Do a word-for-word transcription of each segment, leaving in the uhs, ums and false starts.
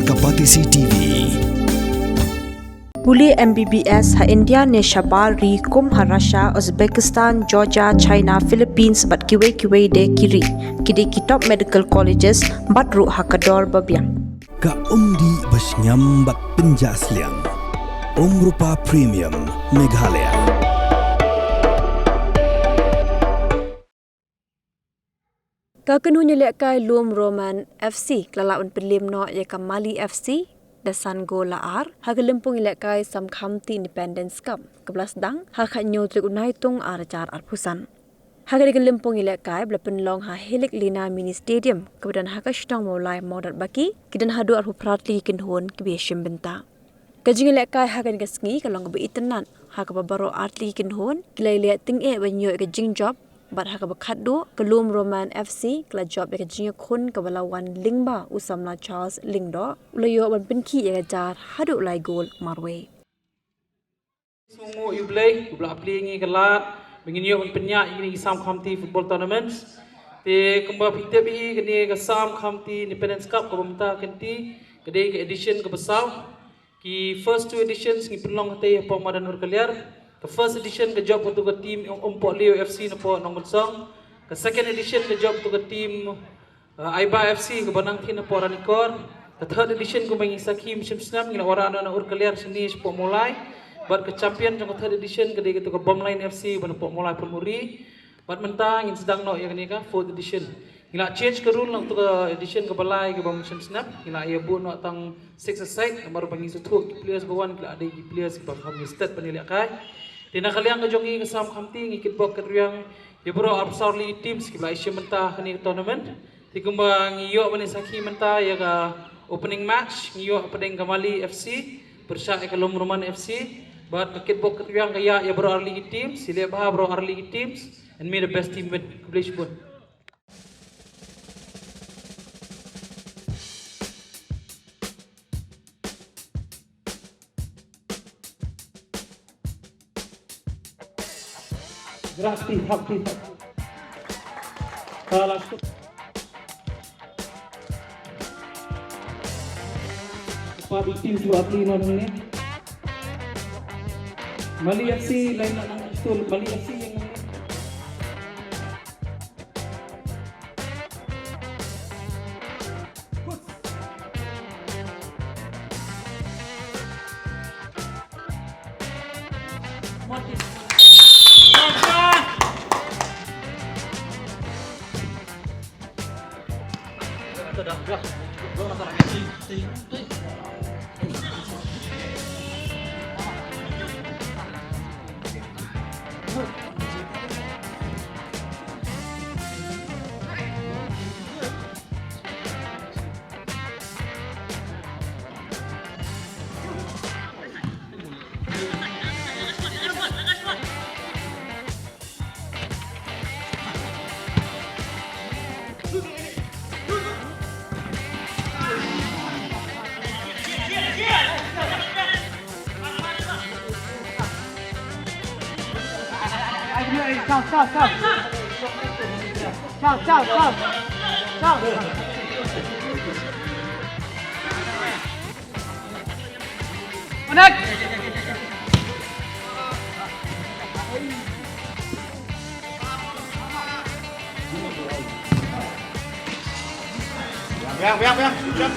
Kapatisi T V. Pule M B B S ha India ne shabar ri kum ha Russia, Uzbekistan, Georgia, China, Philippines bad kiwei kiwei de ki ri. Ki dei ki top medical colleges bad ruh ha ka dor ba biang. Ka umdih ba shngiam bad pynjah sliang. Umrupa Premium Meghalaya. Ka kynhun ïalehkai Lum Roman F C ka la lah ban pynliem noh ïa ka Mali F C da san gol la ar ha ka lympung ïalehkai Samkhamti Independence Cup kaba la sdang ha ka khathynñiew tarik u Naitung ar hajar arphew san. Ha kane ka lympung ïalehkai ba la pynlong ha Hilik Lina Mini Stadium kaba don ha ka shnong Mawlai Mawdatbaki, ki don haduh arphew phra tylli ki kynhun kiba ïashim bynta. Ka jingïalehkai ha kane ka sngi ka long kaba itynnad ha kaba baroh ar tylli ki kynhun ki la ïaleh tyngeh ban ïoh ïa ka jingjop, bad ha kaba khatduh ka Lum Roman F C ka la jop ïa ka jingïakhun kaba la wan lyngba u samla Charles Lyngdoh, u la ïoh ban pynkhih ïa ka jar haduh lai gol marwei. Sngewbha ïa U Blei uba la plie ïa ngi ka lad ba ngin ïoh ban pynïaid ïa kine ki Samkhamti Football Tournaments. Te kumba phi tip hi, kane ka Samkhamti Independence Cup kaba mynta ka kynti ka dei ka edition kaba saw. Ki first two editions ngi pynlong hangtei hapoh madan Urkaliar. Ka first edition ka jop ïa ka team Umpohliew F C napoh Nongkynsong. Ka second edition ka jop ïa ka team, uh, Aiba F C kaba nang thied napoh Ranikor. Ka third edition kumba ngi sakhi mynshwa snem ngi la wanrah na Urkaliar shane shapoh Mawlai. Bad ka champion jong ka third edition ka dei ka Bomline F C ba napoh Mawlai Phunmuri. Bad mynta ngin sdang noh ïa kane ka fourth edition. Ngi la change ka rule na kato ka edition kaba lai kaba mynshwa snem. Ngi la ïa buh noh tang six-a-side namar ba ngi sngewthuh ki players ba wan ki la dei ki players kiba kham ïa stet ban ïalehkai. Te na ka liang ka jong ngi ka Samkhamti ngi kitbok kitrwiang ïa baroh arphew saw tylli ki teams kiba la ïashim bynta ha kane ka tournament. Te kumba ngi ïoh ban ïa sakhi mynta ïa ka opening match ngi ïoh hapdeng ka Mali F C pyrshah ïa ka Lum Roman F C. Bad ka kitbok kitrwiang ka ïa ïa baroh ar tylli ki teams, ïaleh bha baroh ar tylli ki teams. And may the best team win. Khublei shibun. Gracias, gracias. Ka la suk. Ka big team shu ati na nang ne. Mali F C lain na nang stul, Mali F C ïa nang ne. Biang, biang, biang.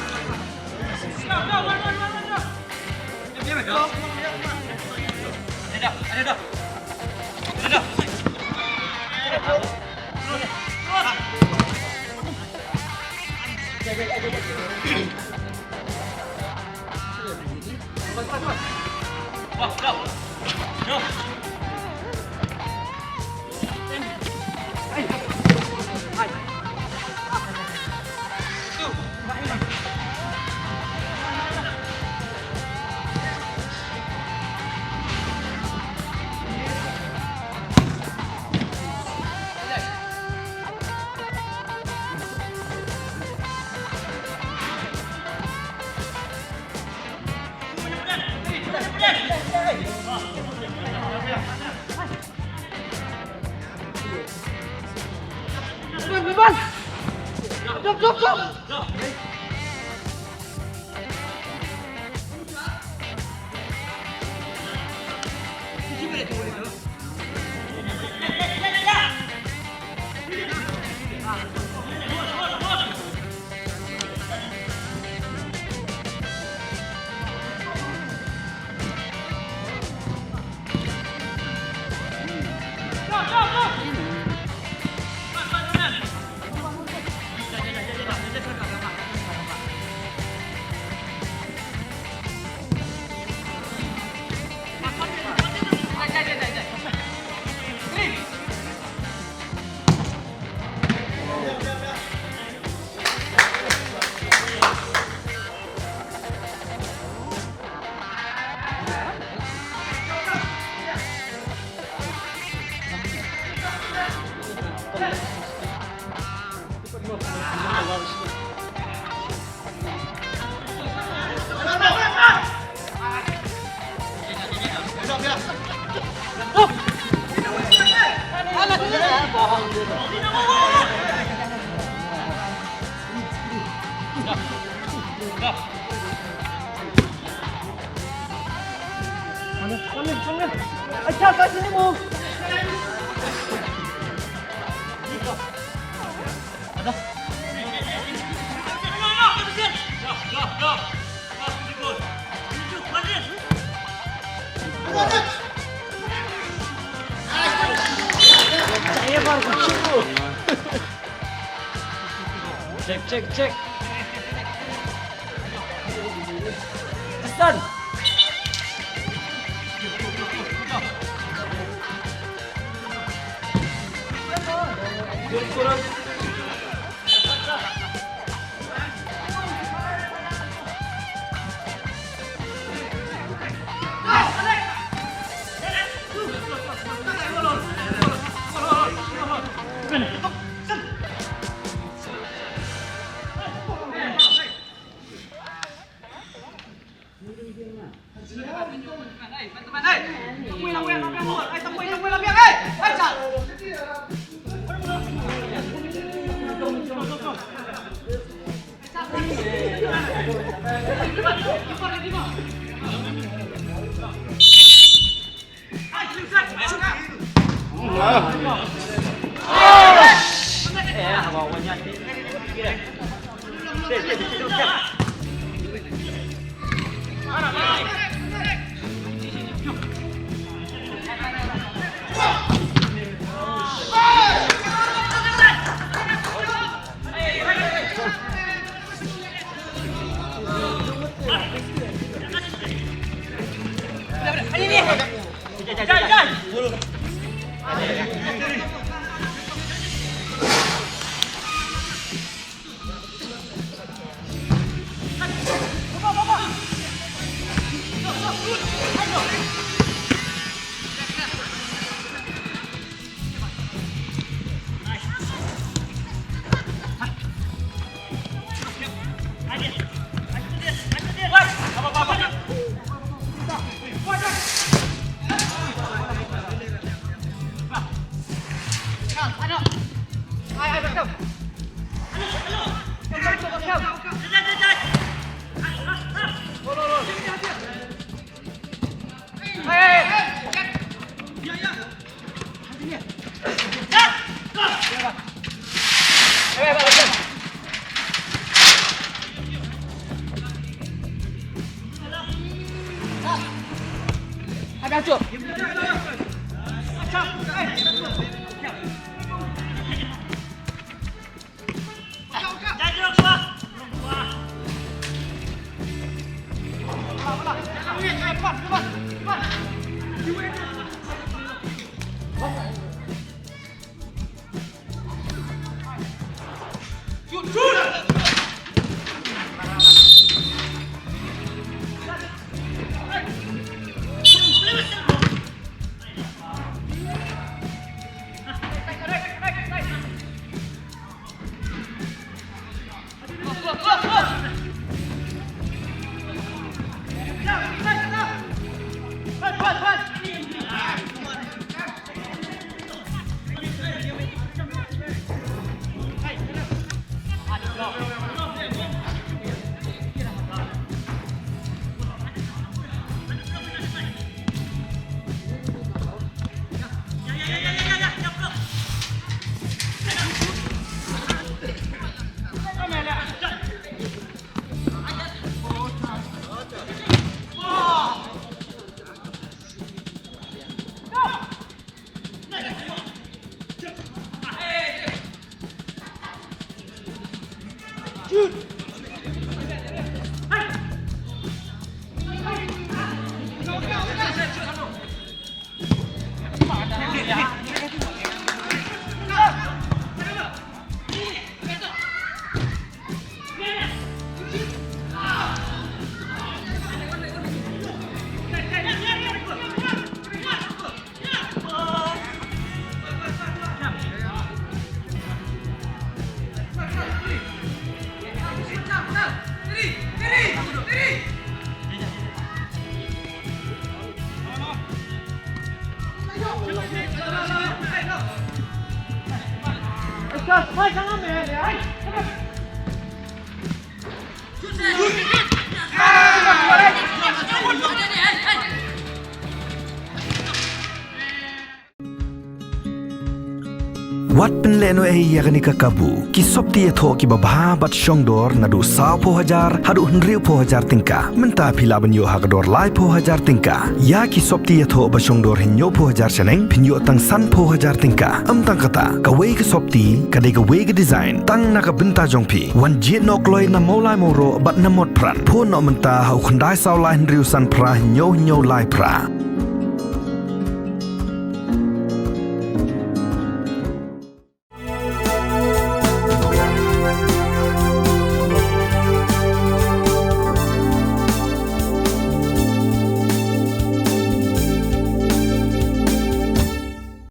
अच्छा, बस नहीं move। Check, check, check. Tristan. Wat pynlehnohei ïa kane ka kabu. Ki sopti ïathoh kiba bha bad shongdor naduh sawphew hajar haduh hynriewphew hajar tyngka. Mynta phi lah ban ïoh ha ka dor laiphew hajar tyngka. Ïa ki sopti ïathoh ba shongdor hynñiewphew hajar shaneng phin ïoh tang sanphew hajar tyngka. Ym tang kata, kawei ka sopti ka dei kawei ka design tang na ka bynta jong phi. Wan jied noh kloi na Mawlai Mawroh bad na Motphran. Phone noh mynta ha u khyndai saw lai hynriew san phra hynñiew hynñiew lai phra.